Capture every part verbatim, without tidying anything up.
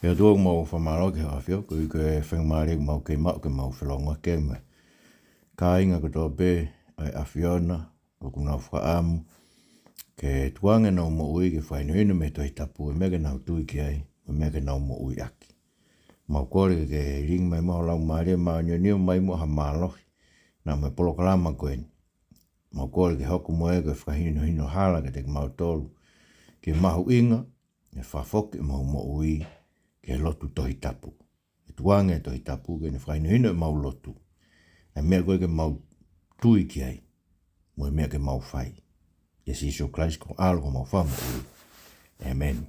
ʻE ʻOtua, ʻoku mau fakamālō ki he ʻAfio, koeʻuhi ko e faingamālie ʻoku mau kei maʻu ke mau felongoaki mo e kāinga kotoa pē ʻa e ʻAfiona, ʻoku nau fakaʻamu ke tukuange ʻenau moʻui ke fakahinohino mei he Tohi Tapu e meʻa ke nau tui ki ai, mo e meʻa ke nau moʻui ʻaki. Mau kole ke lilingi mai muʻa ho Laumālie Māʻoniʻoni ʻo ʻomai muʻa ha mālohi, naʻa mo e polokalama ko eni. Mau kole ke hoko muʻa ia ko e fakahinohino hala kiate kimautolu, ke mahuʻinga, ʻe fakafoki ʻemau moʻui ki he lotu Tohi Tapu. ʻE tukuange e Tohi Tapu ke ne fakahinohino ʻemau lotu, ʻa e meʻa ko ē ke mau tui ki ai, mo e meʻa ke mau fai. ʻIa Sīsū Kalaisi ko e ʻAlo ko homau Fakamoʻui. ʻĒmeni.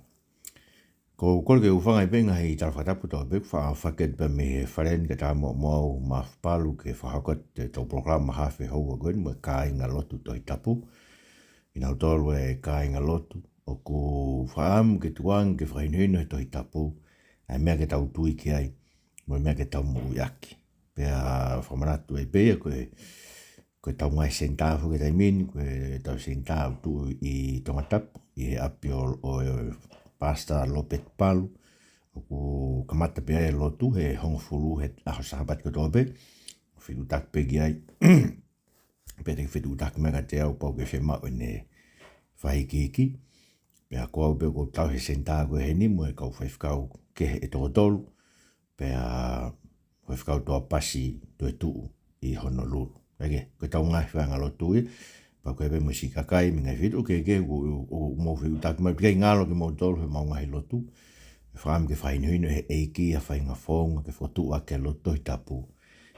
ʻOku ou kole ke u hūfanga ʻi he ngaahi tala fakatapu kotoa pē, faʻa fakahoko pē mei he fale ni kae ʻatā moʻoku mo au Mafu Palu ke fakahoko atu ʻetau polokalama hafe houa ko eni mo e kāinga lotu Tohi Tapu. Kinautolu e kāinga lotu, ʻoku fakaʻamu ke tukuange ke fakahinohino he Tohi Tapu ʻa e meʻa ke tau tui ki ai, mo e meʻa ke tau moʻui ʻaki. Pea fakamanatu ai pē ia ko e, ko ʻetau ngaahi senitā foki he taimi ni, ko ʻetau senitā ʻoku tuʻu ʻi Tongatapu, ʻi he ʻapi ʻo, ʻo Pastor Lopeti Palu, ʻoku kamata pē ai e lotu he hongofulu he ʻaho Sāpate kotoa pē, fetuʻutaki pē ki ai. Pea te ke fetuʻutaki mai kiate au kapau ʻoku ke fiemaʻu ʻene fakaikiiki. Pea ko au pē ʻoku ou tauhi e senitā ko eni mo e kau faifekau kehe ʻe toko tolu. Pea faifekau Toapasi Toetuʻu ʻi Honolulu. Kae kehe, ko ʻetau ngaahi faiʻanga lotu ia. Pea ko e pē mo e siʻi kakai mei he ngaahi feituʻu kehekehe ʻoku, ʻoku, ʻoku mou fetuʻutaki mai, ʻikai ngalo kimoutolu heʻemau ngaahi lotu. ʻE fakaʻamu ke fakahinohino ʻe he ʻEiki ʻa e faʻahinga founga ke fokotuʻu ʻaki e lotu Tohi Tapu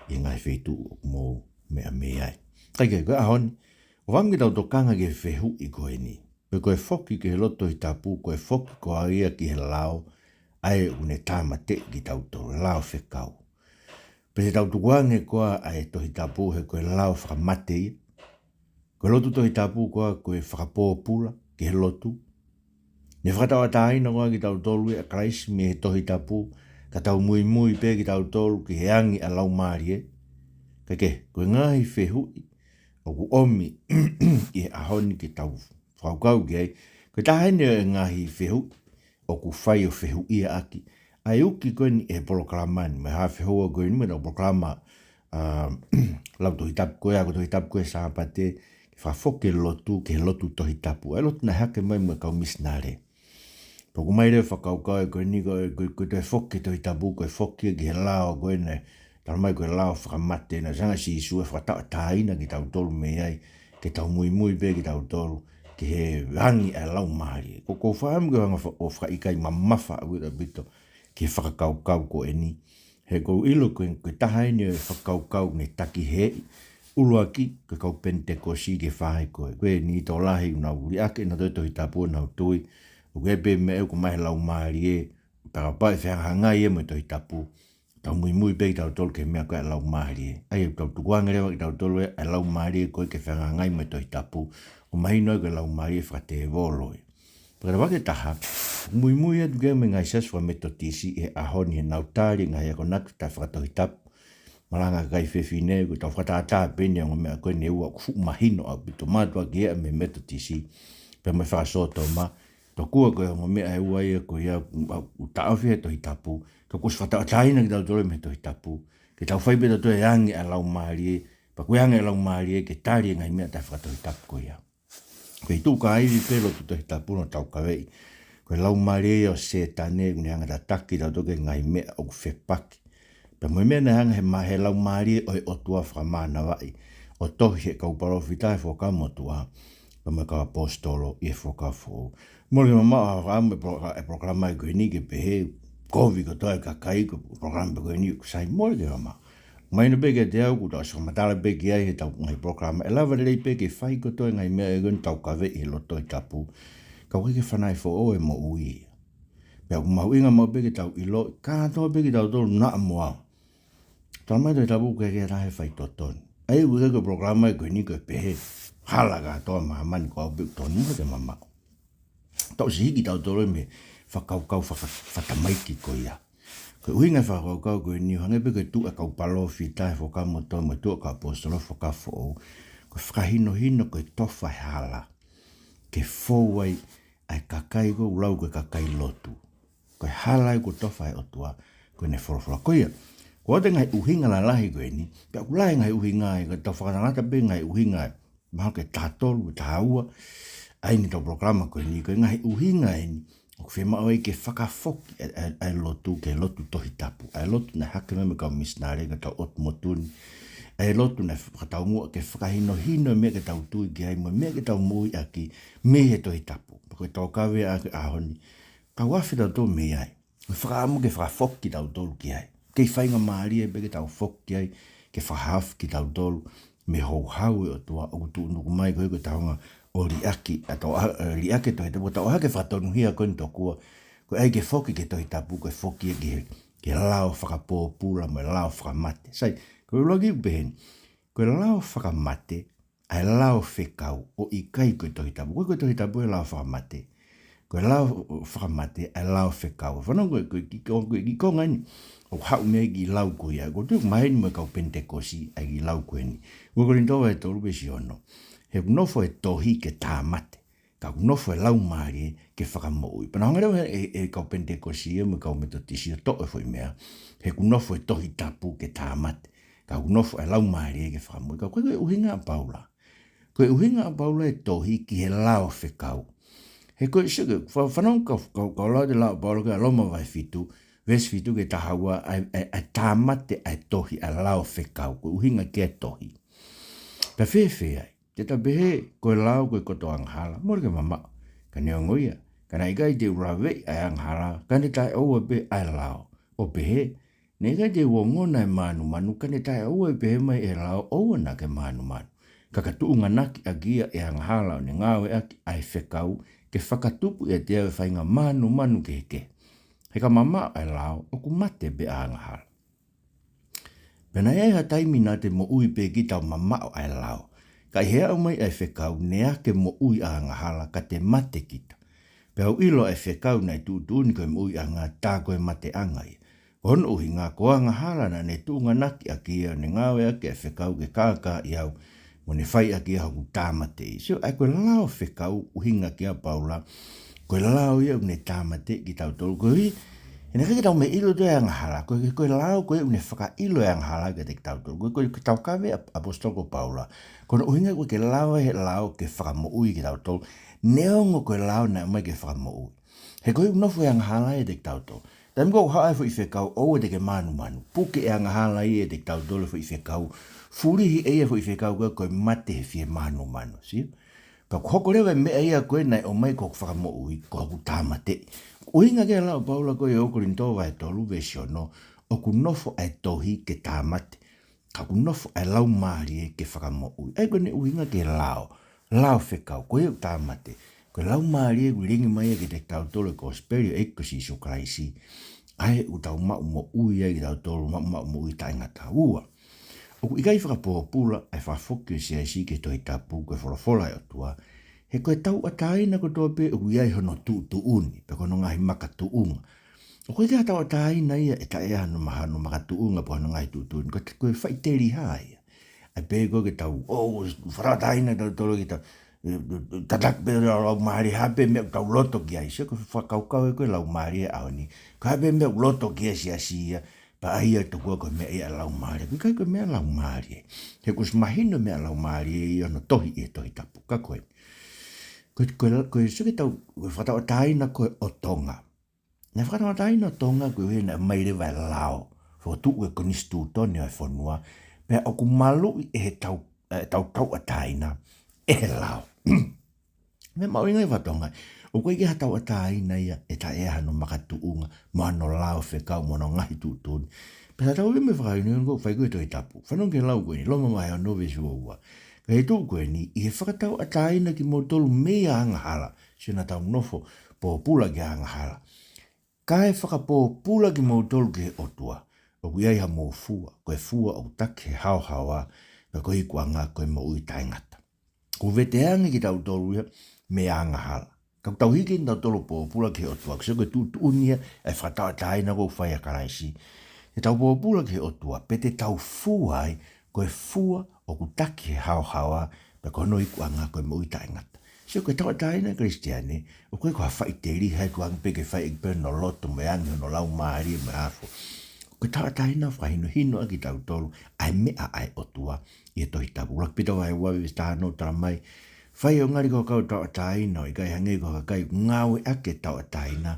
ʻi he ngaahi feituʻu ʻoku mou meʻa mei ai. Kae kehe, ko e ʻaho ni, ʻoku ou fakaʻamu ke tau tokanga ki he fehuʻi ko eni. Pe ko e foki ki he lotu Tohi Tapu, ko e foki koā ia ki he lao ʻa ia ʻoku ne tāmateʻi kitautolu, lao fekau. Pe te tau tukuange koā ʻa e Tohi Tapu he ko e lao fakamate ia. Ko e lotu Tohi Tapu koā ko e fakapōpula ki he lotu. Ne fakatauʻatāina koā kitautolu ʻe Kalaisi mei he Tohi Tapu, ka tau muimui pē kitautolu ki he angi ʻa e Laumālie. Kae kehe, ko e ngaahi fehuʻi ʻoku ʻomi ʻi he ʻaho ni ke tau fakakaukau ki ai. Ko e taha eni e ngaahi fehuʻi ʻoku fai ʻo fehuʻia ʻaki ʻa e uki ko eni e polokalama ni, mo e hafe houa ko eni mo ʻetau polokalama, ʻa, lau Tohi Tapu ko ē, ako Tohi Tapu ko ē Sāpate, ke fakafoki e lotu ki he lotu Tohi Tapu. ʻA e lotu naʻe hake mai mo e kau misinale. Pea ʻoku ʻomai leva e fakakaukau ko eni ko, ko, ko e toe foki e Tohi Tapu, ko e foki ki he lao ko ē naʻe tala mai ko e lao fakamate, naʻe hanga ʻe Sīsū ʻo fakatauʻatāina kitautolu mei ai, ke tau muimui pē kitautolu ki he angi ʻa e Laumālie. Ko, ʻoku ou fakaʻamu ke hanga fa-, ʻo fakaʻikaiʻi mamafa ʻaupito ki he fakakaukau ko eni. He ʻoku ou ʻilo ko e, ko e taha eni e fakakaukau ne taki hē, ʻuluaki, ko e kau Penitekosi ki he faʻahi ko ē. Ko eni tokolahi ʻoku nau liʻaki ʻenau Tohi Tapu ʻo nau tui ʻoku ʻi ai pē meʻa ʻoku ʻomai ʻe he Laumālie, pea kapau ʻe fehangahangai ia mo e Tohi Tapu, tau muimui pē kitautolu ki he meʻa ko ē ʻa e Laumālie. ʻA ia ʻoku tau tukuange leva kitautolu ʻe he Laumālie ko ē ke fehangahangai mo e Tohi Tapu, ʻoku mahino ai ko e laumālie fakatēvolo ia. Pea ko e ʻuluaki, taha, muimui atu ki he ngaahi siasi fakaMetotisi he ʻaho ni heʻenau tali e ngaahi akonaki taʻefakatohitapu. Malanga kakai fefine, ʻoku tau fakatātā pē eni ʻa e ongo meʻa ko eni ʻe ua ʻoku fuʻu mahino ʻaupito, mātuʻaki ia mei he Metotisi. Pea mo e fakaSōtoma, tokua ko e ongo meʻa ʻe ua ia ko ia ʻoku, ʻoku taʻofi ʻe he Tohi Tapu, ka kuo ʻosi fakatauʻatāina kitautolu mei he Tohi Tapu, ke tau fai pē kitautolu e angi ʻa e Laumālie, pea ko e angi ʻa e Laumālie ke tali e ngaahi meʻa taʻefakatohitapu ko ia. Ko e tuʻu kāivi pē lotu Tohi Tapu ʻoku tau kavei. Ko e laumālie ia ʻo Sētane, ʻoku ne hanga ʻo tataki kitautolu ki he ngaahi meʻa ʻoku fepaki. Pea mo e meʻa naʻe hanga ʻe he ma-, ʻe he Laumālie ʻo e ʻOtua ʻo fakamānavaʻi, ʻo tohi ʻe he kau palōfita ʻi he Fuakava Motuʻa, pea mo e kau ʻaposetolo ʻi he Fuakava Foʻou. Mole ke mamaʻo ʻa e polo-, e polokalama ko eni ke pehē, kovi kotoa e kakai ko e polokalama ko eni ʻoku sai, mole ke mamaʻo. Mahino pē kiate au ʻoku tau ʻosi fakamatala pē ki ai heʻetau ngaahi polokalama. ʻE lava lelei pē ke fai kotoa e ngaahi meʻa ʻoku tau kavei he lotu Tohi Tapu, ka ʻoku ʻikai ke fanauʻi foʻou e moʻui ia. Pea ʻoku mahuʻinga maʻu pē ke tau ʻiloʻi, kātoa pē kitautolu naʻa mo au. Talamai ʻe he Tohi Tapu ʻoku ʻikai ke ʻi ai ha taha ʻe faitotonu. ʻA ia ʻoku ʻikai ko e polokalama ko eni ko e pehē, hala kātoa māmani ko au pē ʻoku tonu, mole ke mamaʻo. Tau ʻosi hiki kitautolu mei he fakakaukau faka-, fakatamaiki ko ia. Ko e ʻuhinga e fakakaukau ko eni ʻoku hangē pē ko e tuʻu e kau palōfita ʻi he Fuakava Motuʻa mo e tuʻu e kau ʻaposetolo ʻi he Fuakava Foʻou, ko e fakahinohino ko e tofa e hala ke fou ai ʻa e kakai ko ē ʻoku lau ko e kakai lotu. Ko e hala ia kuo tofa ʻe he ʻOtua, ko ʻene folofola. Ko ia, ko e ngaahi ʻuhinga lalahi ko eni, pea ʻoku lahi e ngaahi ʻuhinga, ʻikai ke tau fakangatangata pē ngaahi ʻuhinga, mahalo ko e taha tolu, taha ua, ʻa eni ʻetau polokalama ko eni, ko e ngaahi ʻuhinga eni, ʻoku fiemaʻu ai ke fakafoki ʻa e, ʻa e, ʻa e lotu, ki he lotu Tohi Tapu, ʻa e lotu naʻe hake mai mei he kau misinale, ki he kau ʻotu motu ni, ʻa e lotu naʻe fakataumuʻa ke fakahinohino e meʻa ke tau tui ki ai, mo e meʻa ke tau moʻui ʻaki, mei he Tohi Tapu. Pea ko e taukaveʻi ʻa e ʻaho ni, kau afe tautolu mei ai. Ko e fakaʻamu ke fakafoki kitautolu ki ai. Kei faingamālie pē ke tau foki ki ai, ke fakahaofi kitautolu mei he houhau ʻo e ʻOtua ʻoku tuʻunuku mai, ko e, ko e taunga ʻo liʻaki, ʻa e tau, ʻa, ʻa, liʻaki e Tohi Tapu, tau ʻohake fakatonuhia ko eni tokua, ko e ʻai ke foki ki he Tohi Tapu, ko e foki ia ki he, ki he lao fakapōpula mo e lao fakamate. Sai, ko e ʻuluaki ʻoku pehē ni, ko e lao fakamate, ʻa e lao fekau, ʻo ʻikai ko e Tohi Tapu. Ko e, ko e Tohi Tapu e lao fakamate. Ko e lao fakamate, ʻa e lao fekau. Fanongo ko e, ko e kiʻi ko-, ko e kiʻi konga eni, ʻoku haʻu mei ai e kiʻi lau ko ia. Ko e tuʻu maheni mo e kau Penitekosi, ʻa e kiʻi lau ko eni. Ua Kolinitō vahe tolu veesi ono. He ʻoku nofo e tohi ke tāmate, ka ʻoku nofo e Laumālie ke fakamoʻui. Pea nau hanga leva ʻe, ʻe, ʻe kau Penitekosi ia mo e kau Metotisi ʻo toʻo e foʻi meʻa, he ʻoku nofo e Tohi Tapu ke tāmate, ka ʻoku nofo e Laumālie ke fakamoʻui. Ka ko e, ko e ʻuhinga ʻa Paula. Ko e ʻuhinga ʻa Paula e tohi ki he lao fekau. He ko e seke, fa-, fanongo ka, ka, ka lau atu e lau ʻa Paula ki he Loma vahe fitu, veesi fitu ki he taha ua, ʻa e, ʻa e, ʻa e tāmate ʻa e tohi, ʻa e lao fekau. Ko e ʻuhinga ki he tohi. Pea fēfē ai? Te ta pehē, ko e lao ko e koto angahala, mole ke mamaʻo. Ka neongo ia, ka naʻe ʻikai te u laveʻi ʻa e angahala, ka ne taʻeʻoua pē ʻa e lao. ʻO pehē, naʻe ʻikai te u ongona e mānumanu, ka ne taʻeʻoua ʻe pehē mai ʻe he lao, ʻoua naʻa ke mānumanu. Ka ka tuʻunganaki ʻaki ia ʻe he angahala ʻo ne ngāueʻaki ʻa e fekau, ke fakatupu ʻiate au e faʻahinga mānumanu kehekehe. He ka mamaʻo ʻa e lao, ʻoku mate pē ʻa e angahala. Pea naʻe ʻi ai ha taimi naʻa te moʻui pē kita ʻo mamaʻo ʻa e lao. Ka ʻi he aʻu mai ʻa e fekau, naʻe ʻikai ke moʻui ʻa e angahala, ka te mate kita. Pea u ʻilo ʻa e fekau naʻe tuʻutuʻuni ko e moʻuiʻanga, tā ko e mateʻanga ia. Ko hono ʻuhinga, ko e angahala naʻa ne tuʻunganaki ʻaki ia, ʻo ne ngāueʻaki ʻa e fekau ke kākaaʻi au, mo ne fai ʻaki ia hoku tāmateʻi. Sio, ʻa e ko e lao fekau ʻoku ʻuhinga ki ai ʻa Paula, ko e lao ia ʻoku ne tāmateʻi kitautolu. Ko e, he naʻe ʻikai ke tau meimei ʻilo atu e angahala, ko e, ko e lao ko ē ʻoku ne fakaʻilo e angahala kiate kitautolu. Ko e, ko e, ko e taukaveʻi ʻa e ʻaposetolo ko Paula, ko hono ʻuhinga ʻoku ʻikai ke lava ʻe he lao ke fakamoʻui kitautolu, neongo ko e lao naʻe ʻomai ke fakamoʻui. He ko e ʻoku nofo e angahala ʻiate kitautolu. Taimi ko ē ʻoku haʻu ai e foʻi fekau, ʻoua te ke mānumanu, puke e angahala ia ʻiate kitautolu e foʻi fekau. Fulihi ʻe ia e foʻi fekau ko ē ko e mate he fie mānumanu. Sio? Ka ʻoku hoko leva e meʻa ia ko ē naʻe ʻomai ko hoku fakamoʻui, ko hoku tāmateʻi. ʻUhinga ki ai e lau ʻa Paula ko ē ʻi he Ua Kolinitō vahe tolu veesi ono, ʻoku nofo ʻa e tohi ke tāmate, ka ʻoku nofo ʻa e Laumālie ke fakamoʻui. ʻA ia ko ʻene ʻuhinga ki he lao, lao fekau, ko ia ʻoku tāmate. Ko e Laumālie ʻoku lilingi mai ia kiate kitautolu e kosipeli ʻo e ʻEiki ko Sīsū Kalaisi, ʻa ia ʻoku tau maʻu moʻui ai kitautolu, maʻu, maʻu moʻui taʻengata. Ua, ʻoku ʻikai fakapōpula ʻa e fakafoki ʻo e siasi ki he Tohi Tapu, ko e folofola ʻa e ʻOtua. He ko e tauʻatāina kotoa pē ʻoku ʻi ai hono tuʻutuʻuni, pe ko hono ngaahi makatuʻunga. ʻOku ʻikai ke tauʻatāina ia ʻe taʻe ʻi ai hano ma-, hano makatuʻunga pe ko hono ngaahi tuʻutuʻuni. Ko e, ko e faʻiteliha ia. ʻA ia pē ko ē ke tau, ʻo, fakatauʻatāina kitautolu ke tau, ʻe, tataki pē ʻe he Laumālie ha pē meʻa ʻoku tau loto ki ai. Sio, ko e fakakaukau ē ko ē ʻa e Laumālie he ʻaho ni, ko ha pē meʻa ʻoku loto ki ai e siasi ia, pea ʻai ia tokua ko e meʻa ia ʻa e Laumālie. ʻOku ʻikai ko e meʻa ʻa e Laumālie. He kuo ʻosi mahino e meʻa ʻa e Laumālie ʻi hono tohi ʻi he Tohi Tapu. Ka ko e, ko e, ko e, ko e, sio, ke tau, ko e fakatauʻatāina ko ē ʻo Tonga. Naʻe fakatauʻatāina ʻa Tonga koeʻuhi naʻe ʻomai leva e lao, fokotuʻu e konisitūtone ʻo e fonua, pea ʻoku maluʻi ʻe he tau, ʻe he tau tauʻatāina ʻe he lao. Meʻa mahuʻinga ia faka-Tonga, ʻoku ʻikai ke tauʻatāina ia ʻe taʻe ʻi ai hano makatuʻunga, mo hano lao fekau, mo hono ngaahi tuʻutuʻuni. Pea tatau ia mo e fakahinohino ko ē ʻoku fai ko ē he Tohi Tapu. Fanongo ki he lau ko eni, Loma vahe ono veesi ua ua. Ka ʻi he tuʻu ko eni, ʻi he fakatauʻatāina kimoutolu mei he angahala, sio, naʻa tau nofo pōpula ki he angahala. Kae fakapōpula kimoutolu ki he ʻOtua, ʻoku ʻi ai hamou fua, ko e fua ʻoku taki he haohaoa, pea ko e ikuʻanga ko e moʻui taʻengata. ʻOku veteange kitautolu ia mei he angahala. Ka ʻoku tau hiki eni kitautolu ʻo pōpula ki he ʻOtua, ko e sio, ko e tuʻutuʻuni ia ʻa e fakatauʻatāina ko ē ʻoku fai ʻa Kalaisi. Te tau pōpula ki he ʻOtua, pea te tau fua ai, ko e fua ʻoku taki he haohaoa, pea ko hono ikuʻanga ko e moʻui taʻengata. Sio, ko e tauʻatāina Kalisitiane, ʻoku ʻikai ko ha faʻiteliha ʻoku ʻoange pē ke fai ʻe ia pē hono loto mo e angi hono laumālie mo e afo. Ko e tauʻatāina fakahinohino ʻaki kitautolu ʻa e meʻa ʻa e ʻOtua ʻi he Tohi Tapu. ʻUluaki Pita vahe ua veesi taha ono ʻoku tala mai, fai ʻo ngali ko e kau tauʻatāina, ʻo ʻikai hangē ko e kakai ʻoku ngāueʻaki e tauʻatāina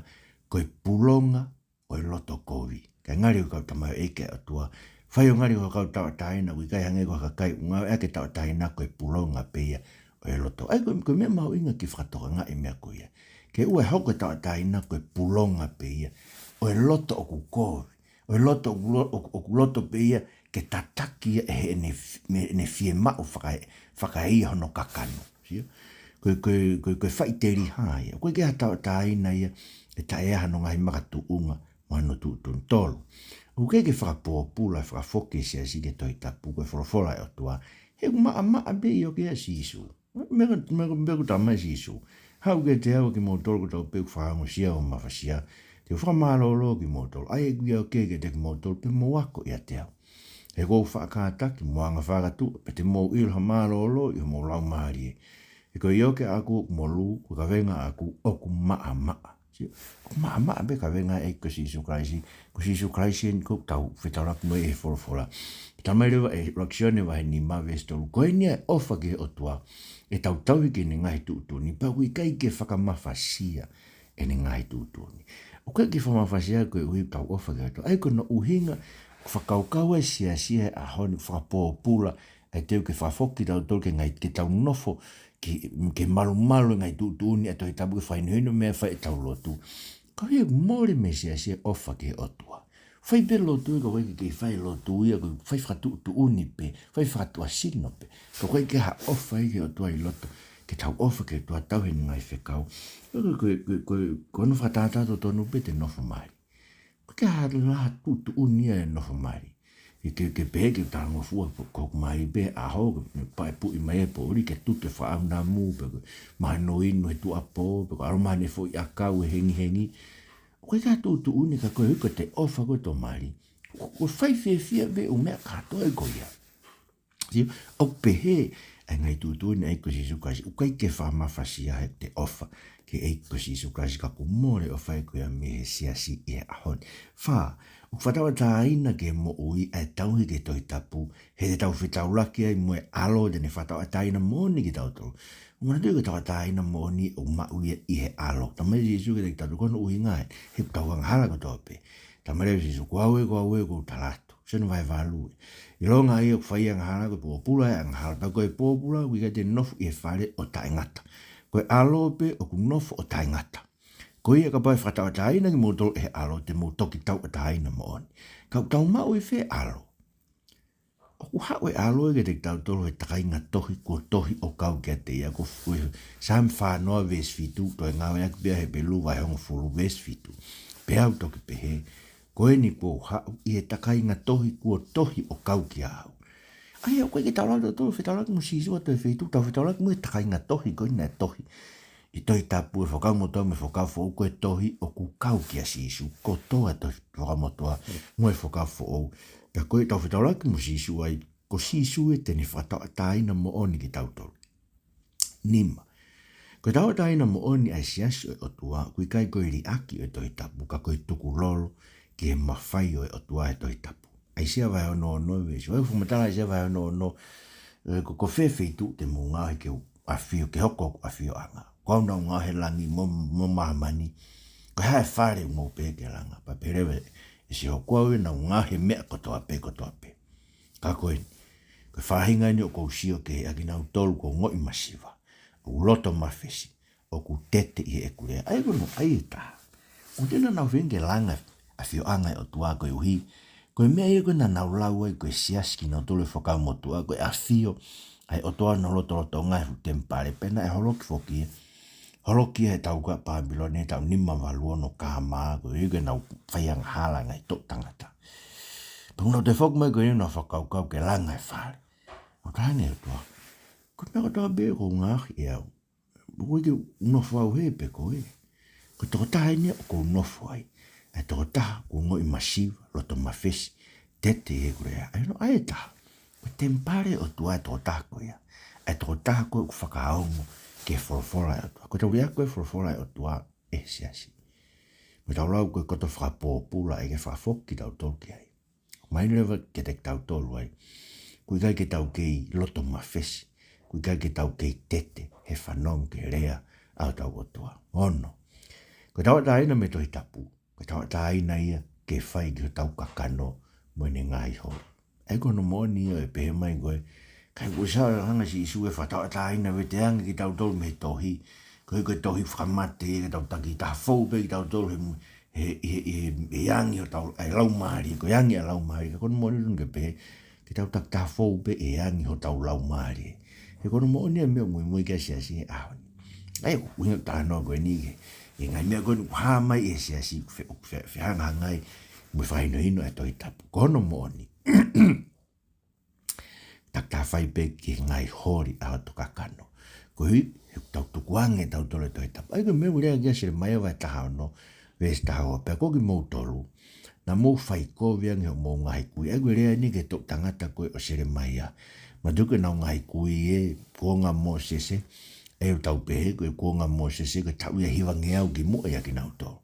ko e pulonga ʻo e loto kovi. Kae ngali ko e kau tamaioʻeiki ʻa e ʻOtua, fai ʻo ngali ko e kau tauʻatāina, ʻoku ʻikai hangē ko e kakai ʻoku ngāueʻaki e tauʻatāina ko e pulonga pē ia ʻo e loto. ʻA ia ko, ko e meʻa mahuʻinga ke fakatokangaʻi e meʻa ko ia. Ke ʻoua ʻe hoko e tauʻatāina ko e pulonga pē ia ʻo e loto ʻoku kovi, ʻo e loto ʻoku lo-, ʻoku, ʻoku loto pē ia ke tataki ia ʻe heʻene f-, me-, ʻene fiemaʻu faka-, fakaeia hono kakano. Sio? Ko e, ko e, ko e, ko e faʻiteliha ia. ʻOku ʻikai ke ʻi ai ha tauʻatāina ia ʻe taʻe ʻi ai hano ngaahi makatuʻunga mo hano tuʻutuʻuni. Tolu, ʻoku ʻikai ke fakapōpula, fakafoki e siasi ki he Tohi Tapu, ko e folofola ʻa e ʻOtua, he ʻoku maʻamaʻa pē ʻioke ʻa Sīsū. Meʻa ko, meʻa ko, meʻa ko e tala mai ʻe Sīsū, haʻu kiate au ʻa kimoutolu kotoa pē ʻoku fakaongosia ʻo mafasia, te u fakamālōlō kimoutolu. ʻAi ʻeku ʻioke kiate kimoutolu pea mou ako ʻiate au. He ʻoku ou faʻa kātaki mo anga fakatuʻa, pea te mou ʻilo ha mālōlō ʻi homou laumālie. He ko e ʻioke ʻaʻaku ʻoku molū, ko e kavenga ʻaʻaku ʻoku maʻamaʻa. Sio, ʻoku maʻamaʻa pē e kavenga ʻa e ʻEiki ko Sīsū Kalaisi. Ko Sīsū Kalaisi eni ʻoku tau fetaulaki mo ia ʻi he folofola. Tala mai leva ʻe ʻuluaki Sione vahe nima veesi tolu, ko eni ʻa e ʻofa ki he ʻOtua, ʻe tau tauhi ki heʻene ngaahi tuʻutuʻuni, pea ʻoku ʻikai ke fakamafasia ʻene ngaahi tuʻutuʻuni. ʻOku ʻikai ke fakamafasia koeʻuhi ʻoku tau ʻofa ki he ʻOtua. ʻA ia ko hono ʻuhinga ʻoku fakakaukau ai e siasi he ʻaho ni, fakapōpula ʻa e teu ke fakafoki kitautolu ki he ngaahi, ke tau nofo ke, ke malumalu e ngaahi tuʻutuʻuni ʻa e Tohi Tapu, ke fakahinohino e meʻa ʻe fai ʻi heʻetau lotu. Ka ʻoku mole mei he siasi e ʻofa ki he ʻOtua. Fai pē lotu ia ka ʻoku ʻikai ke kei fai lotu ia, ko e fai fakatuʻutuʻuni pē, fai fakatuʻasino pē. Ka ʻoku ʻikai ke ʻi ai ha ʻofa ia ki he ʻOtua ʻi loto, ke tau ʻofa ki he ʻOtua, tauhi ʻene ngaahi fekau. Ko, ko, ko, ko, ko hono fakatātā totonu pē te nofo mali. ʻOku ʻikai ke ʻi ai ha lahi tuʻutuʻuni ia e nofo mali. Ke, ke, ke pehē ke talangofua ko, ko hoku mali pē he ʻaho, ke paʻepuʻi mai e poʻuli, ke tutu e fakaʻamu namu, pe ko e mahino inu he tuʻuapō, pe ko e ʻalu mai haʻane foʻi ʻakau ʻe hengihengi. ʻOku ʻikai ke ʻi ai ha tuʻutuʻuni ka ko e ʻuhi ko ʻete ʻofa ko ē ki ho mali, ʻoku, ʻoku fai fiefia pē ʻū meʻa kātoa ko ia. Sio, ʻoku pehē ʻa e ngaahi tuʻutuʻuni ʻa e ʻEiki ko Sīsū Kalaisi, ʻoku ʻikai ke fakamafasia ʻete ʻofa ki he ʻEiki ko Sīsū Kalaisi, ka ʻoku mole e ʻofa ia ko ia mei he siasi ʻi he ʻaho ni. Fā, ʻoku fakatauʻatāina ki he moʻui ʻa e tauhi ki he Tohi Tapu, he te tau fetaulaki ai mo e ʻAlo te ne fakatauʻatāina moʻoni kitautolu. ʻOku manatuʻi ko e tauʻatāina moʻoni ʻoku maʻu ia ʻi he ʻAlo. Tala mai ʻe Sīsū kiate kitautolu ko hono ʻuhinga ē, he ʻoku tau angahala kotoa pē. Tala mai leva ʻe Sīsū, ko au ē, ko au ē, ʻoku ou tala atu. Sione vahe valu ē. ʻIlonga ia ʻoku fai angahala, ko e pōpula e angahala, pea ko e pōpula ʻoku ʻikai te ne nofo ʻi he fale ʻo taʻengata. Ko e ʻAlo pē ʻoku nofo ʻo taʻengata. Ko ia kapau ʻe fakatauʻatāina kimoutolu ʻe he ʻAlo, te mou toki tauʻatāina moʻoni. Ka ʻoku tau maʻu ʻi fē ʻAlo? ʻOku haʻu e ʻAlo ia kiate kitautolu he takainga tohi kuo tohi ʻo kau kiate ia, ko e Saame fā noa veesi fitu, toe ngāueʻaki pē ia he Hepelū vahe hongofulu veesi fitu. Pea u toki pehē, ko eni kuo u haʻu ʻi he takainga tohi kuo tohi ʻo kau kiate au. ʻA ia, ʻoku ʻikai ke tau lava tautolu ʻo fetaulaki mo Sīsū ʻi ha toe feituʻu, tau fetaulaki mo e takainga tohi ko ē naʻe tohi ʻi he Tohi Tapu, e Fuakava Motuʻa mo e Fuakava Foʻou, ko e tohi ʻoku kau kia Sīsū kotoa e tohi Fuakava Motuʻa mo e Fuakava Foʻou. Pea ko ē ʻoku tau fetaulaki mo Sīsū ai, ko Sīsū ē te ne fakatauʻatāina moʻoni kitautolu. Nima. Ko e tauʻatāina moʻoni ʻa e siasi ʻo e ʻOtua, ʻoku ʻikai ko e liʻaki ʻo e Tohi Tapu, ka ko e tukulolo ki he mafai ʻo e ʻOtua he Tohi Tapu. ʻAisea vahe ono ono veesi, ʻoku fakamatala ʻAisea vahe ono ono, ē, ko, ko fē feituʻu te mou ngaohi ke u ʻafio, ke hoko hoku ʻafioʻanga? Ko au naʻa ku ngaohi e langi mo, mo māmani. Ko e hā e fale ʻoku mou pehē ke langa? Pea pehē leva ʻe Sihova, ko au ē naʻa ku ngaohi e meʻa kotoa pē, kotoa pē. Ka ko eni, ko e faʻahinga eni ʻoku ou sio ki ai, ʻa kinautolu ʻoku ongoʻi masiva, ʻoku loto mafesi, ʻoku tete ʻi heʻeku lea. ʻA ia ko hono ʻai ʻe taha, ʻoku ʻikai te nau feinga ke langa e ʻafioʻanga ʻo e ʻOtua koeʻuhi ko e meʻa ia ko ē naʻa nau lau ai ko e siasi kinautolu he Fuakava Motuʻa, ko e ʻafio ʻa e ʻOtua hono lotolotonga he fuʻu temipale, pea naʻe holoki foki ia, holoki ia he taukaʻi Pāpilone he taʻu nima valu ono K M, koeʻuhi ko ʻenau fai angahala e ngaahi toʻu tangata. Pea ʻoku nau toe foki mai ko eni ʻo nau fakakaukau ke langa e fale. ʻOku talaange ʻe he ʻOtua, ko e meʻa kotoa pē ʻoku ou ngaohi ʻe au, ʻoku ʻikai ke u nofo au hē pe ko ē. Ko e tokotaha eni ʻoku ou nofo ai. ʻA e tokotaha ʻoku ongoʻi masiva, loto mafesi, tete ʻi heʻeku lea. ʻA ia ko hono ʻai ʻe taha, ko e temipale ʻo e ʻOtua e tokotaha ko ia. ʻA e tokotaha ko ē ʻoku fakaongo ki he folofola ʻa e ʻOtua. Ko ʻetau lea ko e folofola ʻa e ʻOtua ʻe he siasi. Ko ʻetau lau ko e koto fakapōpula ʻa ia ke fakafoki kitautolu ki ai. Mahino leva kiate kitautolu ai, ʻoku ʻikai ke tau kei loto mafesi, ʻoku ʻikai ke tau kei tete he fanongo ki he lea ʻa hotau ʻOtua. Ono, ko e tauʻatāina mei he Tohi Tapu, ko e tauʻatāina ia ke fai ki hotau kakano mo ʻene ngaahi holi. ʻA ia ko hono moʻoni ia ʻe pehē mai ko ē, ʻikai ke ʻosi hanga ʻe Sīsū ʻo fakatauʻatāina veteange kitautolu mei he tohi, ko e, ko e tohi fakamate ia ke tau taki taha fou pē kitautolu he, he, he, he, he angi hotau, ʻa e laumālie, ko e angi ʻa e laumālie, ka ko hono moʻoni ʻoku ne pehē, ke tau taki taha fou pē he angi hotau laumālie. He ko hono moʻoni ia e meʻa ʻoku muimui ki ai e siasi he ʻaho ni. ʻA ia, ʻuhinga talanoa ko eni ki he, ki he ngaahi meʻa ko eni ʻoku hā mai ʻi he siasi, ʻoku fe-, ʻoku fe-, fehangahangai mo e fakahinohino ʻa e Tohi Tapu. Ko hono moʻoni. Taki taha fai pē ki he ngaahi holi ʻa hoto kakano. Koeʻuhi, he ʻoku tau tukuange ʻe tautolu e Tohi Tapu. ʻA ia ko e meʻa ʻoku lea ki ai ʻa Selemaia vahe taha ono, veesi taha ua, pea ko kimoutolu, naʻa mou fai kovi ange hoʻomou ngaahi kui. ʻA ia ko e lea eni ki he toʻu tangata ko ē ʻo Selemaia. Manatuʻi ko ʻenau ngaahi kui ʻi he kuonga ʻo Mōsese, ʻa ia ʻoku tau pehē ko e kuonga ʻo Mōsese, ko e taʻu ʻe hivangeau kimuʻa ia kinautolu.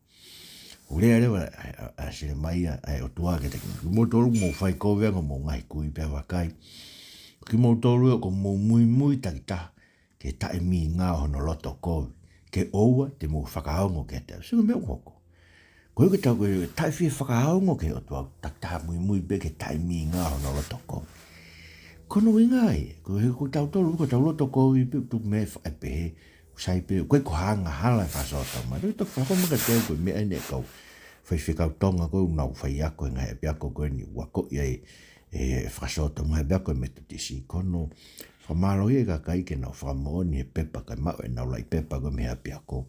ʻOku lea leva ʻa, ʻa, ʻa Selemaia, ʻa e ʻOtua kiate kinautolu. Kimoutolu mou fai kovi ange hoʻomou ngaahi kui pea vakai, kimoutolu ʻoku mou muimui takitaha ki he taʻemingao hono loto kovi, ke ʻoua te mou fakaongo kiate au. Sio ki he meʻa ʻoku hoko. Koeʻuhi ko ʻetau, ko e taʻe fie fakaongo ki he ʻOtua, taki taha muimui pē ki he taʻemingao hono loto kovi. Ko hono ʻuhinga ia, ko e, ko kitautolu, ko ʻetau loto kovi pē, tuku mei fa-, ʻe pehē, ʻoku sai pē, ʻoku ʻikai ko ha angahala e fakasōtoma. Te u toki fakahoko mai kiate au ko e meʻa eni ʻa e kau faifekau Tonga ko ē ʻoku nau faiako he ngaahi ʻapiako ko eni ʻoku akoʻi ai e, e fakasōtoma he ʻapiako ʻo e Metotisi. Ko hono fakamālohia e kakai ke nau fakamoʻoni he pepa kae maʻu ʻenau laʻi pepa ko ē mei he ʻapiako.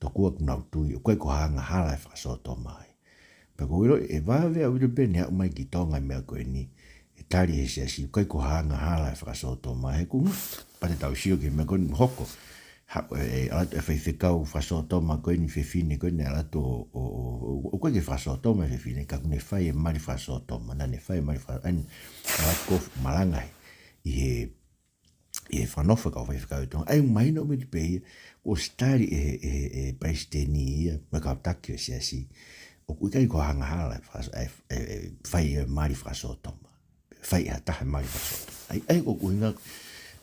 Tokua ʻoku nau tui, ʻoku ʻikai ko ha angahala e fakasōtoma ia. Pea ʻoku ou ʻilo ʻe vave ʻaupito pē ʻene aʻu mai ki Tonga e meʻa ko eni, ʻe tali ʻe he siasi, ʻoku ʻikai ko ha angahala e fakasōtoma, he ʻoku ngali pea te tau sio ki he meʻa ko eni ʻoku hoko. Ha, e, e, ʻalu atu e faifekau fakasōtoma ko eni, fefine ko eni, ʻalu atu ʻo, ʻo, ʻo, ʻo, ʻoku ʻikai ke fakasōtoma e fefine, ka ʻoku ne fai e mali fakasōtoma, naʻa ne fai e mali faka-, ʻa ia, ʻalu atu ʻo malanga ʻi he, ʻi he fakanofo e kau faifekau ʻi Tonga. ʻA ia ʻoku mahino ʻaupito pē ia, kuo ʻosi tali ʻe he, ʻe he, ʻe he palesiteni ia, mo e kau taki ʻo e siasi, ʻoku ʻikai ko ha angahala e faka-, e, e, e fai e mali fakasōtoma. Fai ʻe ha taha e mali fakasōtoma. ʻA ia, ʻa ia ko e ʻuhinga,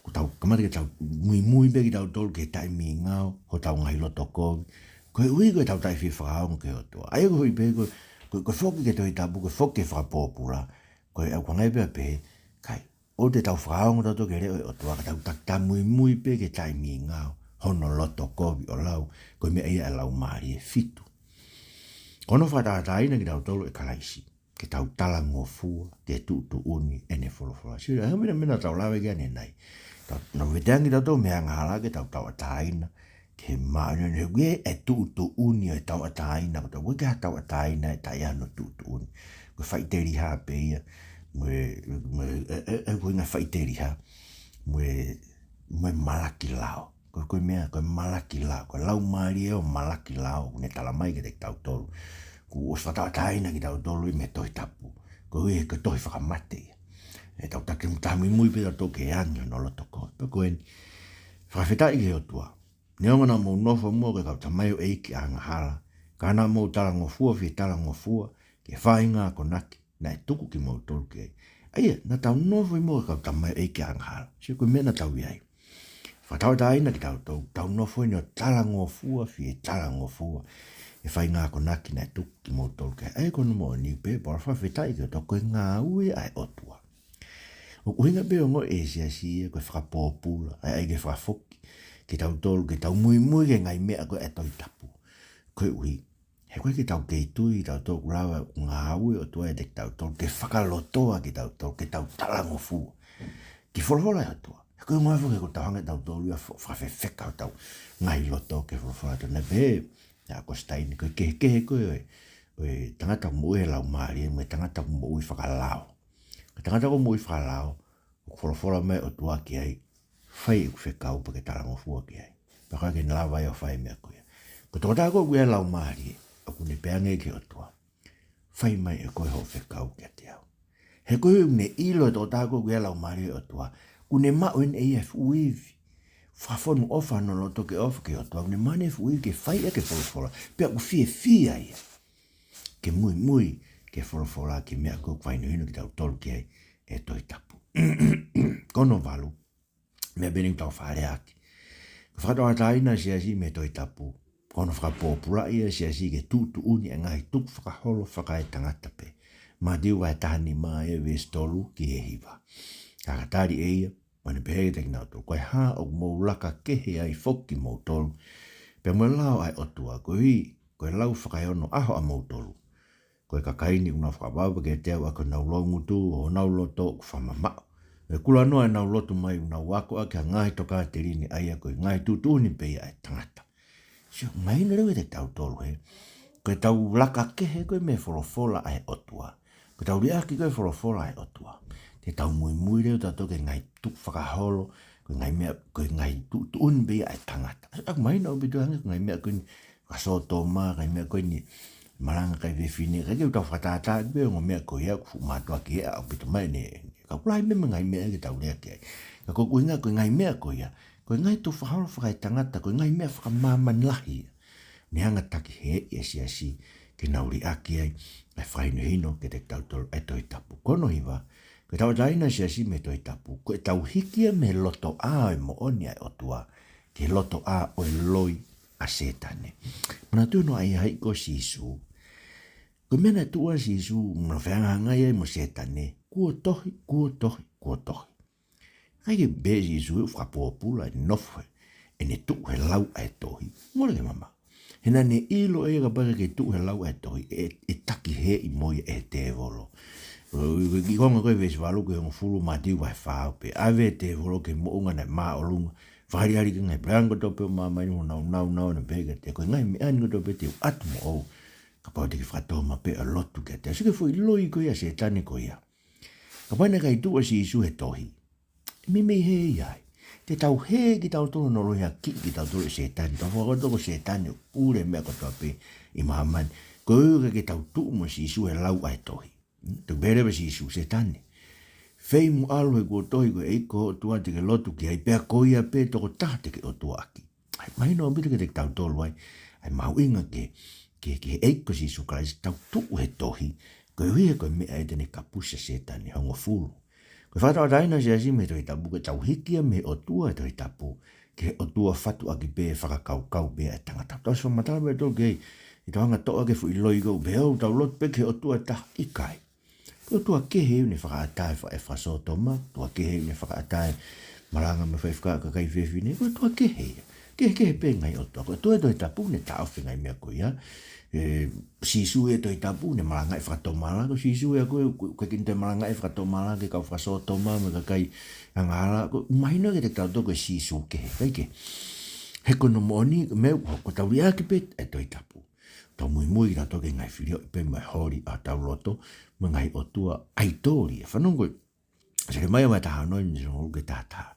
ʻoku tau kamata ke tau muimui pē kitautolu ki he taʻemingao hotau ngaahi loto kovi. Koeʻuhi ko ʻetau taʻe fie fakaongo ki he ʻOtua. ʻA ia ko e ʻuhi pē ko e, ko e, ko e foki ki he Tohi Tapu, ko e foki ki he fakapōpula, ko e ʻoku hangē pē ʻa pehē, ʻikai, ʻoua te tau fakaongo tautolu ki he leʻo ʻo e ʻOtua, ka tau taki taha muimui pē ki he taʻemingao hono loto kovi ʻo lau, ko e meʻa ia ʻa e laumālie. Fitu, ko hono fakatauʻatāina kitautolu ʻe Kalaisi ke tau talangofua ki he tuʻutuʻuni ʻene folofola. Sio, ʻa e meʻa, meʻa naʻa tau lave ki ai ʻanenai. Tau, naʻa veteange tautolu mei he angahala ke tau tauʻatāina ki he māʻoniʻoni. He ʻoku ʻi ai e tuʻutuʻuni ʻo e tauʻatāina, ko e tau, ʻoku ʻikai ke tauʻatāina ʻe taʻe ʻi ai hano tuʻutuʻuni. Ko e faʻiteliha pē ia, mo e, mo e, e, e, e, ko e ʻuhinga faʻiteliha, mo e, mo e malaki lao. Ko, ko e meʻa, ko e malaki lao, ko e laumālie ʻo e malaki lao, ʻoku ne tala mai kiate kitautolu. Kuo ʻosi fakatauʻatāina kitautolu ia mei he Tohi Tapu. Koeʻuhi he ko e tohi fakamate ia. ʻE tau taki taha muimui pē tautolu ki he angi hono loto kovi. Pea ko eni, fakafetaʻi ki he ʻOtua. Neongo naʻa mou nofo muʻa ko e kau tamaioʻeiki angahala, ka naʻa mou talangofua fie talangofua ki he faʻahinga akonaki naʻe tuku kimoutolu ki ai. ʻA ia, naʻa tau nofo muʻa ko e kau tamaioʻeiki angahala. Sio ko e meʻa naʻa tau ʻi ai. Fakatauʻatāina kitautolu, tau nofo eni ʻo talangofua fie talangofua ki he faʻahinga akonaki naʻe tuku kimoutolu ki ai. ʻA ia ko hono moʻoni pē, Paula, fakafetaʻi ki he ʻOtua, ko e ngāue ʻa e ʻOtua. ʻOku ʻuhinga pē ʻo e ongoʻi ʻe he siasi ia ko e fakapōpula, ʻa ia ke fakafoki kitautolu ke tau muimui ki he ngaahi meʻa ko ē ʻa e Tohi Tapu. Koeʻuhi, he ʻoku ʻikai ke tau kei tui tautolu ʻoku lava ʻa e ngāue ʻa e ʻOtua ʻiate kitautolu ke fakalotoa kitautolu ke tau talangofua ki he folofola ʻa e ʻOtua. He ko e ongo ʻa e fo ke ko tau hanga ʻe tautolu ia ʻo fa-, fakafefeka hotau ngaahi loto ki he folofola ʻa e ʻOtua. Naʻe pehē ʻe ʻAkositaini, ko e kehekehe ko ē ʻo e, ʻo e tangata ʻoku moʻui he laumālie mo e tangata ʻoku moʻui fakalao. Ko e tangata ʻoku moʻui fakalao, ʻoku folofola mai e ʻOtua ki ai, fai ʻeku fekau pea ke talangofua ki ai. Pea ʻoku ʻikai ke ne lava ia ʻo fai e meʻa ko ia. Ko e tokotaha ko ē ʻoku ʻi ai e laumālie, ʻoku ne pehē ange ki he ʻOtua, fai mai ʻe koe hoʻo fekau kiate au. He ko e ʻuhinga ʻoku ne ʻilo e tokotaha ko ē ʻoku ʻi ai e laumālie ʻo e ʻOtua, ʻoku ne maʻu eni ʻe ia e fuʻu ivi. fakafonu ʻofa hono loto ke ʻofa ki he ʻOtua, ʻoku ne maʻu ʻene fuʻu ivi ke fai ʻaki e folofola. Pea ʻoku fiefia ia ke muimui ki he folofola, ki he meʻa ko ē ʻoku fakahinohino kitautolu ki ai ʻe he Tohi Tapu. Ko hono valu, meʻa pē eni ʻoku tau fakalea ʻaki. Ko e fakatauʻatāina ʻa e Siasi mei he Tohi Tapu, ko hono fakapōpulaʻi ʻa e Siasi ke tuʻutuʻuni ʻa e ngaahi tukufakaholo fakaetangata pē. Mātiu vahe taha nima ʻa e veesi tolu ki he hiva. Ka ka tali ʻe ia, ʻo ne pehē kiate kinautolu, ko e hā ʻoku mou laka kehe ai foki kimoutolu pea mo e lao ʻa e ʻOtua, koeʻuhi ko e lau fakaeono ʻaho ʻamoutolu? Ko e kakai ni ʻoku nau fakapapau pē kiate au ʻaki honau loungutu, ʻo honau loto ʻoku fakamamaʻu. ʻE kulanoa ʻenau lotu mai, ʻoku nau ako ʻaki ha ngaahi tokāteline, ʻa ia ko e ngaahi tuʻutuʻuni pē ia ʻa e tangata. Sio, mahino lelei kiate kitautolu he ko ʻetau laka kehe ko ē mei he folofola ʻa e ʻOtua, ko ʻetau liʻaki ko ē folofola ʻa e ʻOtua, te tau muimui leva tautolu ki he ngaahi tukufakaholo, ko e ngaahi meʻa, ko e ngaahi tuʻutuʻuni pē ia ʻa e tangata. ʻOku mahino ʻaupito ange ko e ngaahi meʻa ko eni fakasōtoma, ngaahi meʻa ko eni malanga kakai fefine, ʻikai ke tau fakatātā pē ongo meʻa ko ia, ʻoku fuʻu mātuʻaki ʻaupito mai ʻene, ka ʻoku lahi meʻa mo e ngaahi meʻa ke tau lea ki ai. Ka ko e ʻuhinga ko e ngaahi meʻa ko ia, ko e ngaahi tukufakaholo fakaetangata, ko e ngaahi meʻa fakamāmani lahi ia. Ne hanga ʻo takiheeʻi ʻa e Siasi ke nau liʻaki ai ʻa e fakahinohino kiate kitautolu ʻa e Tohi Tapu. Ko hono hiva, ko e tauʻatāina ʻa e Siasi mei he Tohi Tapu, ko ʻetau hiki ia mei he lotoʻā ʻo e moʻoni ʻa e ʻOtua ki he lotoʻā ʻo e loi ʻa Sētane. Manatuʻi hono ʻai hake ʻo Sīsū. Ko e meʻa naʻe tuʻu ai ʻa Sīsū mo fehangahangai ai mo Sētane, kuo tohi, kuo tohi, kuo tohi. ʻIkai ke pehē ʻe Sīsū ʻoku fakapōpula ʻene nofo he, ʻene tuʻu he lau ʻa e tohi. Mole ke mamaʻo. He naʻa ne ʻilo ʻe ia kapau ʻe ʻikai ke tuʻu he lau ʻa e tohi, ʻe, ʻe takiheeʻi mo ia ʻe he tēvolo. ʻI he konga ko ē veesi valu ki he hongofulu Mātiu vahe fā, ʻoku pehē, ʻave ʻa e tēvolo ki he moʻunga naʻe māʻolunga, fakaʻaliʻali ki he ngaahi puleʻanga kotoa pē ʻo māmani, ʻo nau, nau, nau, ne pehē kiate ia, ko e ngaahi meʻa ni kotoa pē te u ʻatu moʻou kapau te ke fakatōmapeʻa ʻo lotu kiate au. Sio ki he foʻi loi ko ia ʻa Sētane ko ia. Kapau naʻe ʻikai tuʻu ʻa Sīsū he tohi, ʻe meimei hē ia ai. Te tau hē kitautolu hono lohiakiʻi kitautolu ʻe Sētane. Tau fakakaukau ko Sētane ʻoku pule meʻa kotoa pē ʻi māmani. Koeʻuhi ʻikai ke tau tuʻu mo Sīsū he lau ʻa e tohi. Toki pehē leva ʻe Sīsū, Sētane, fei mo ʻalu he kuo tohi, ko e ʻEiki ko ho ʻOtua te ke lotu ki ai, pea ko ia pē tokotaha te ke ʻotuaʻaki. ʻA ia, mahino ʻaupito kiate kitautolu ai ʻa e mahuʻinga ki he, ki he, ki he ʻEiki ko Sīsū Kalaisi, tau tuʻu he tohi, koeʻuhi he ko e meʻa ia te ne kapusi ʻa Sētane. Hongofulu. Ko e fakatauʻatāina ʻa e Siasi mei he Tohi Tapu, ko ʻetau hiki ia mei he ʻotua ʻo e Tohi Tapu ki he ʻotua fatuʻaki pē, fakakaukau pē ʻa e tangata. Tau ʻosi fakamatala pē tautolu ki ai ʻi heʻetau hanga ʻo toʻo ʻaki e foʻi loi ko ē, pehē ʻoku tau lotu pē ki he ʻotua ʻe taha. ʻIkai. Ko e ʻotua kehe ʻoku ne fakaʻatā e fa-, e fakasōtoma, ʻotua kehe ʻoku ne fakaʻatā e malanga mo e faifekau kakai fefine, ko e ʻotua kehe ia. Kehekehe pē ngaahi ʻotua. Ko e ʻOtua ʻo e Tohi Tapu ʻoku ne taʻofi e ngaahi meʻa ko ia. ʻE, Sīsū ʻi he Tohi Tapu ʻoku ne malangaʻi e fakatomala, ko Sīsū ia ko ē ʻoku, ʻoku ʻikai ke ne toe malangaʻi e fakatomala ki he kau fakasōtoma mo e kakai angahala, ʻoku mahino kiate kitautolu ko e Sīsū kehe, ʻikai ke. He ko hono moʻoni, meʻa, ko ʻetau liʻaki pē e Tohi Tapu, tau muimui kitautolu ki he ngaahi filioʻi pē mo e holi ʻa hotau loto, mo e ngaahi ʻotua ʻaitoli. Fanongo ko ē, Selemaia vahe taha ono, veesi hongofulu ki he taha taha.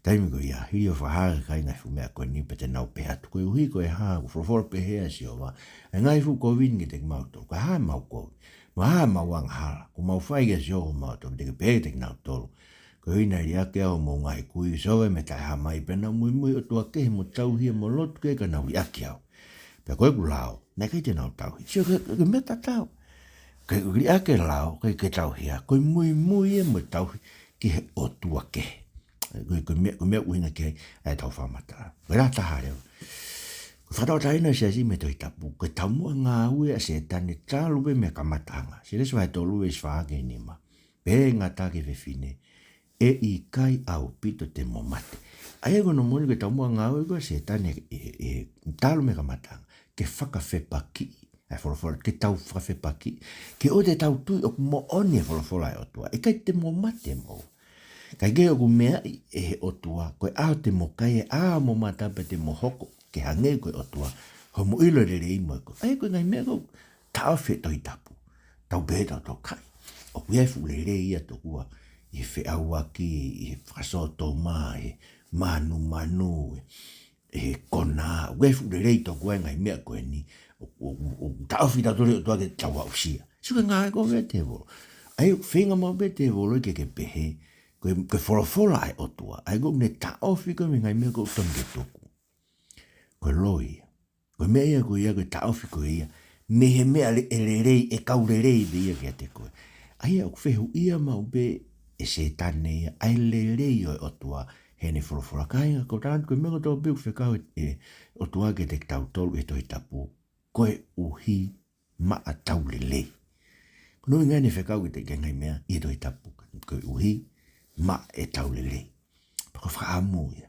Taimi ko ia, hili ʻo fakahā ʻe he kakai e ngaahi fuʻu meʻa ko eni, pea te nau pehē atu, koeʻuhi ko e hā, kuo folofola pehē ʻa Sihova, ʻa e ngaahi fuʻu kovi ni kiate kimautolu, ko e hā ʻemau kovi, mo e hā ʻemau angahala, kuo mau fai kia Sihova ʻo mautolu? Te ke pehē kiate kinautolu, koeʻuhi naʻe liʻaki au ʻe hoʻomou ngaahi kui, Sihova, ʻi he mei taʻehāmai, pea nau muimui ʻi he ʻotua kehe mo tauhi ia, mo lotu ki ai ka nau liʻaki au. Pea ko ʻeku lao naʻe ʻikai te nau tauhi. Sio ki he, ki he meʻa tatau. Ko e liʻaki e lao, ʻikai ke tauhi ia, ko e muimui ia mo e tauhi ki he ʻotua kehe. Ko e, ko e meʻa, ko e meʻa ʻoku ʻuhinga ki ai ʻa ʻetau fakamatala. Ko e lea taha leva. Ko e fakatauʻatāina ʻa e Siasi mei he Tohi Tapu, ko e taumuʻa ngāue ʻa Sētane talu pē mei he kamataʻanga. Silasila vahe tolu veesi fā ki he nima. Pehē ʻe he ngata ki he fefine, ʻe ʻikai ʻaupito te mo mate. ʻA ia ko hono moʻoni ko e taumuʻa ngāue ko ē ʻa Sētane ʻe, ʻe, ʻe talu mei he kamataʻanga, ke fakafepakiʻi ʻa e folofola, ke tau fakafepakiʻi, ke ʻoua te tau tui ʻoku moʻoni e folofola ʻa e ʻOtua, ʻe ʻikai te mo mate moʻou. Kae kehe ʻoku meaʻi ʻe he ʻOtua, ko e ʻaho te mo kai ai ʻa hoʻomo mata pea te mo hoko ke hangē ko e ʻOtua, hoʻomo ʻilo e lelei mo e kovi. ʻA ia ko e ngaahi meʻa ko ē ʻoku taʻofi ʻe he Tohi Tapu, tau pehē tautolu, kai, ʻoku ʻi ai e fuʻu lelei ia tokua ʻi he feʻauaki, ʻi he fakasōtoma, ʻi he mānumanu, ʻi he konā, ʻoku ʻi ai e fuʻu lelei tokua ʻi he ngaahi meʻa ko eni, ʻo, ʻo, ʻo, ʻo taʻofi tautolu ʻe he ʻOtua ke tau aʻusia. Sio ki he ngāue ko ē ʻa e tēvolo. ʻA ia ʻoku feinga maʻu pē ʻa e tēvolo ke ke pehē, ko e, ko e folofola ʻa e ʻOtua, ʻa ia ʻoku ne taʻofi koe mei he ngaahi meʻa ʻoku totonu ke tuku. Ko e loi ia. Ko e meʻa ia ko ia, ko e taʻofi ko ia mei he meʻa le-, ʻe lelei, ʻe kau lelei pē ia kiate koe. ʻA ia ʻoku fehuʻia maʻu pē ʻe Sētane ia ʻa e lelei ʻo e ʻOtua heʻene folofola. Kāinga, ko e tala atu ko e meʻa kotoa pē ʻoku fekau ʻe he ʻOtua kiate kitautolu ʻi he Tohi Tapu, koeʻuhi maʻa ʻetau lelei. Ko hono ʻuhinga ʻene fekau kiate, ki he ngaahi meʻa ʻi he Tohi Tapu, koeʻuhi maʻa ʻetau lelei. Pea ko e fakaʻamu ia.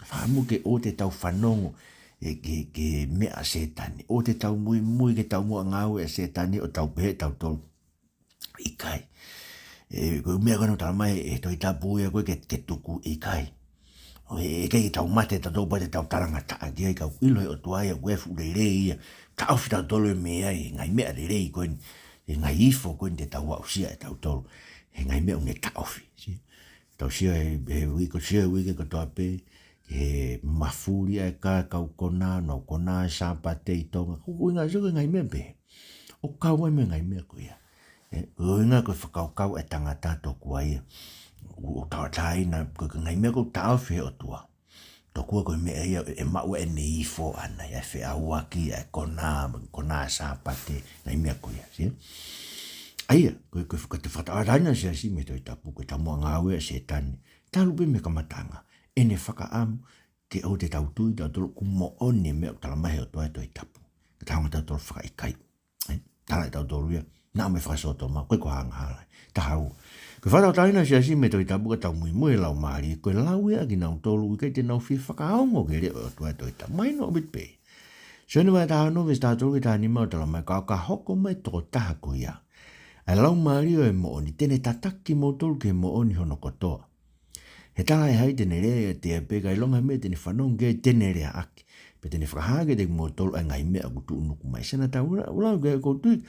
Fakaʻamu ke ʻoua te tau fanongo ē, ki he, ki he meʻa ʻa Sētane. ʻOua te tau muimui ki he taumuʻa ngāue ʻa Sētane ʻo tau pehē ʻe tautolu, ʻikai. ʻE, ko e meʻa ko ē naʻe tala mai ʻe he Tohi Tapu ia ko ē ke, ke tuku, ʻikai. ʻO ʻe, ʻe ʻikai ke tau mate tautolu pea te tau talangataʻa ki ai, ka ʻoku ʻilo ʻe he ʻOtua ia ko e fuʻu lelei ia. Taʻofi tautolu mei ai, ngaahi meʻa lelei ko eni, ʻe ngaahi ifo ko eni te tau aʻusia ʻe tautolu. He ngaahi meʻa ʻoku ne taʻofi, sio. Tau sio he, he uike, sio he uike kotoa pē, he mafuli ʻa e kā, kau konā, nau konā Sāpate ʻi Tonga. Ko e ʻuhinga, sio, ko e ngaahi meʻa pē ʻoku kau ai mo e ngaahi meʻa ko ia. ʻE, ko e ʻuhinga ko e fakakaukau ʻa e tangata tokua ia ʻoku tauʻatāina, ko e ngaahi meʻa ʻoku taʻofi ʻe he ʻOtua, tokua ko e meʻa ia ʻe maʻu ʻene ifo ʻana ia, ʻa e feʻauaki, ʻa e konā, konā Sāpate, ngaahi meʻa ko ia, sio. ʻA ia, ko e, ko e faka-, ko e fakatauʻatāina ʻa e Siasi mei he Tohi Tapu, ko e taumuʻa ngāue ʻa Sētane, talu pē mei he kamataʻanga, ʻene fakaʻamu ke ʻoua te tau tui tautolu ʻoku moʻoni e meʻa ʻoku tala mai ʻe he ʻOtua he Tohi Tapu. Ka tau hanga tautolu ʻo fakaʻikaiʻi. ʻE, tala ʻe tautolu ia, naʻa mo e fakasōtoma, ko e, ko e angahala. Taha ua. Ko e fakatauʻatāina ʻa e Siasi mei he Tohi Tapu ka tau muimui he Laumālie, ko e lau ia ʻa kinautolu ʻoku ʻikai te nau fie fakaongo ki he leʻo ʻo e ʻOtua he Tohi Tapu. Mahino ʻaupito pē. Sione vahe taha ono veesi taha tolu ki he taha nima ʻoku tala mai, ka ʻo ka hoko mai e tokotaha ko ia, ʻa e Laumālie ʻo e moʻoni, te ne tataki kimoutolu ki he moʻoni hono kotoa. He talaʻehai te ne lea ʻiate ia pē, ka ʻilonga e meʻa te ne fanongo ki ai te ne leaʻaki, pea te ne fakahā kiate kimoutolu ʻa e ngaahi meʻa ʻoku tuʻunuku mai. Sai, naʻa tau lau, lau ki ai, ʻoku ou tui,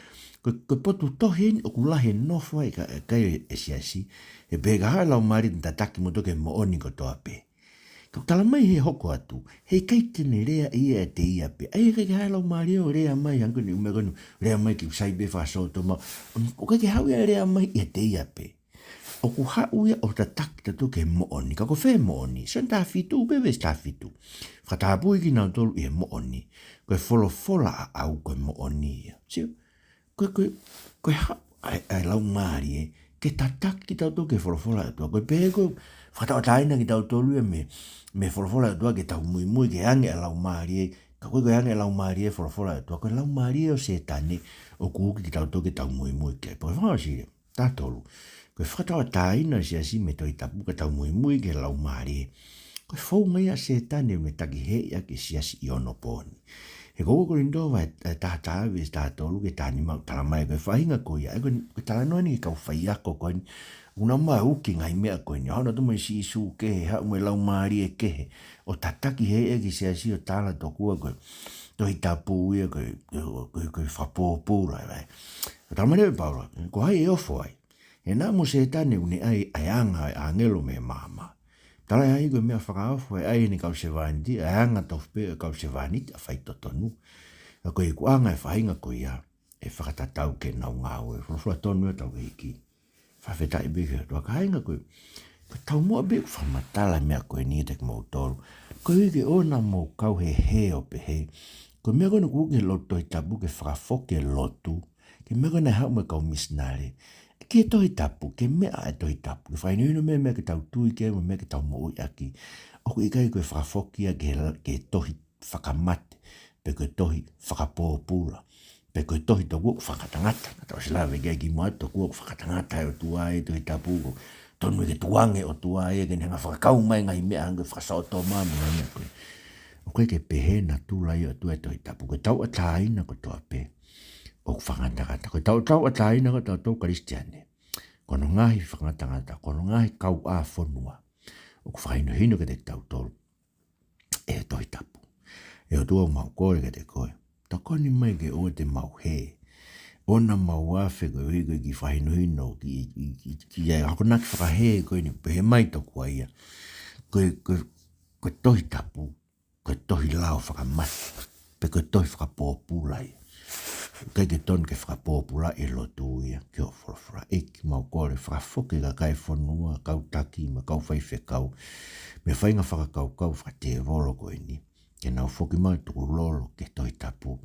ko e, ko e potu tohi eni ʻoku lahi e nofo ai ʻa e ka-, ʻa e kakai ʻo e Siasi. He pehē ka haʻu e Laumālie te ne tataki kimoutolu ki he moʻoni kotoa pē. Ka ʻoku tala mai he hoko atu, he ʻikai te ne lea ia ʻiate ia pē. ʻA ia ʻikai ke haʻu e Laumālie ʻo lea mai, hangē ko eni ʻū meʻa ko eni, lea mai ki he sai pē fakasōtoma. ʻOku ʻikai ke haʻu ia ʻo lea mai ʻiate ia pē. ʻOku haʻu ia ʻo tataki tautolu ki he moʻoni. Ka ko fē e moʻoni? Sione taha fitu, pē veesi taha fitu. Fakatapui kinautolu ʻi he moʻoni. Ko e folofola ʻaʻau ko e moʻoni ia. Sio? Ko e, ko e, ko e haʻu ʻa e, ʻa e Laumālie ke tataki tautolu ki he folofola ʻa e ʻOtua. Ko e pehē ko e fakatauʻatāina kitautolu ia mei, mei he folofola ʻa e ʻOtua ke tau muimui ke ange ʻa e Laumālie. Ka ko e, ko e ange ʻa e Laumālie e folofola ʻa e ʻOtua, ko e laumālie ʻo Sētane ʻoku uki kitautolu ke tau muimui ki ai. Pea ko e fakaʻosi ia, taha tolu. Ko e fakatauʻatāina ʻa e Siasi mei he Tohi Tapu ka tau muimui ki he Laumālie, ko e founga ia ʻa Sētane ʻoku ne takihēʻi ʻaki e Siasi ʻi onopooni. He ko ua Kolinitō vahe, ʻe, taha taha veesi taha tolu ki he taha nima ʻoku tala mai ko e faʻahinga ko ia. ʻE, ko e, ko e talanoa eni ki he kau faiako ko eni ʻoku nau maʻu ki he ngaahi meʻa ko eni. Haʻu nautolu mo e Sīsū kehe, haʻu mo e laumālie kehe, ʻo tataki hēʻi ʻaki e Siasi ʻo tala tokua ko e Tohi Tapu ia ko e, ko e, ko e, ko e fakapōpula, ē. Tala mai leva ʻe Paula, ko hai ʻe ofo ai? He naʻa mo Sētane ʻoku ne ʻai ʻa e anga ʻo e ʻāngelo mei he maama. Talaʻehai ko e meʻa fakaofo ʻe ʻai ʻe heʻene kau sevāniti, ʻa e anga tofu pē ʻo e kau sevāniti ʻa e faitotonu. Ka ko e ikuʻanga e faʻahinga ko ia ʻe fakatatau ki heʻenau ngāue. Folofola tonu ia ʻa hotau ʻEiki. Fakafetaʻi pē ki he ʻOtua. Kāinga, ko e, ko e taumuʻa pē ʻoku fakamatala e meʻa ko eni kiate kimoutolu. Koeʻuhi ke ʻoua naʻa mou kau hē ʻo pehē, ko e meʻa ko eni ʻoku uki he lotu Tohi Tapu ke fakafoki e lotu, ko e meʻa ko ē naʻe haʻu mei he kau misinale, ki he Tohi Tapu, ki he meʻa ʻa e Tohi Tapu, ke fakahinohino meʻa, meʻa ke tau tui ki ai mo e meʻa ke tau moʻui ʻaki. ʻOku ʻikai ko e fakafoki ia ki he la-, ki he tohi fakamate, pe ko e tohi fakapōpula, pe ko e tohi tokua ʻoku fakangatangata. Naʻa tau ʻosi lave ki ai kimuʻa, tokua ʻoku fakangatangata ʻe he ʻOtua e Tohi Tapu, ʻoku totonu ke tukuange ʻe he ʻOtua ia ke ne hanga ʻo fakakau mai e ngaahi meʻa hangē ko e fakasōtoma mo e ngaahi meʻa ko ē. ʻOku ʻikai ke pehē natula ia ʻo e ʻOtua e Tohi Tapu. Ko e tauʻatāina kotoa pē ʻoku fakangatangata. Ko e tau-, tauʻatāina ko ē ʻo tautolu Kalisitiane, ko hono ngaahi fakangatangata, ko hono ngaahi kauʻāfonua, ʻoku fakahinohino kiate kitautolu ʻe he Tohi Tapu. ʻE ʻOtua, ʻoku mau kole kiate koe, tokoni mai ke ʻoua te mau hē. ʻOua naʻa mau afe koeʻuhi ko e kiʻi fakahinohino, ki, ki, ki, ki he akonaki fakahē ko eni, pehē mai tokua ia ko e, ko e, ko e Tohi Tapu ko e tohi lao fakamate, pe ko e tohi fakapōpula ia. ʻIkai ke tonu ke fakapōpulaʻi e lotu ia ki hoʻo folofola. ʻEiki, mau kole fakafoki e kakai e fonua, kau taki mo e kau faifekau mei he faʻahinga fakakaukau fakatēvolo ko eni, ke nau foki mai ʻo tukulolo ki he Tohi Tapu.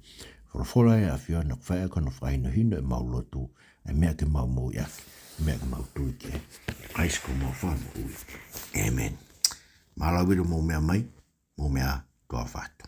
Folofola ʻa e ʻAfiona, ʻoku fai ʻaki hono fakahinohino ʻemau lotu, ʻa e meʻa ke mau moʻui ʻaki, ʻa e meʻa ke mau tui ki ai. ʻIo, ko homau Fakamoʻui. ʻĒmeni. Mālō ʻaupito hoʻomou meʻa mai, mou meʻa ā, tuʻa ʻofa atu.